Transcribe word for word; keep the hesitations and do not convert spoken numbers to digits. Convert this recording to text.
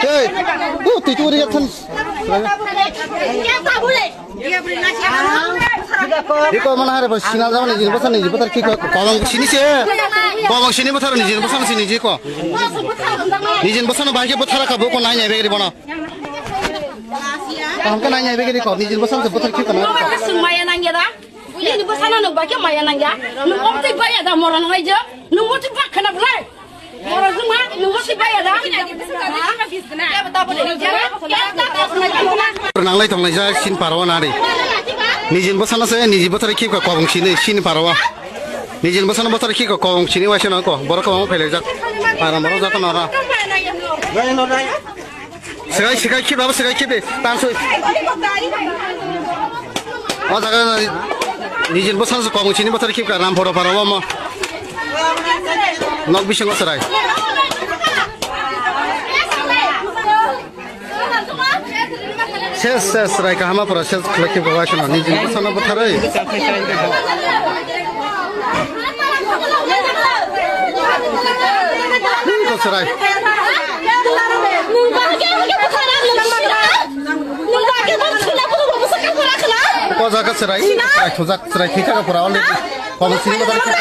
Hey, uh, tui tui ri than. Riko mana hari bos sinal jama nijin bosan nijin botar ki ko kolong sini se. Kolong sini botar nijin bosan sini ji ko. Nijin bosan bahai ke botar ka bo ko nai nai begri bono. Kaham ke nai nai begri ko nijin bosan se botar ki ko na. Sung maya nang ya da. Nini bosano nuk ba ke maya nang ya. Nuk om tik ba ya da moron ngai jo. Nuk mo tik ba khana bulai. Nanglai tonglai jak sin paro nari. Nijin bosana se niji bothar khip ka kobong sini sin paro. Nijin bosana bothar khip ka kobong sini waisa nang ko. Borok kobong phailai jak. Para moro jata nora. Sekai sekai khip abo sekai khip de. Tansoi. O jaga nijin bosana se kobong sini bothar khip ka ram poro paro mo. Nok bisingo serai. Ses ses serai kahama pura ses khlai khe bawa sino nijin bosana botharoi. Ko serai. Ko jaga serai. Serai thujak serai thika pura already. Komo sini bothar.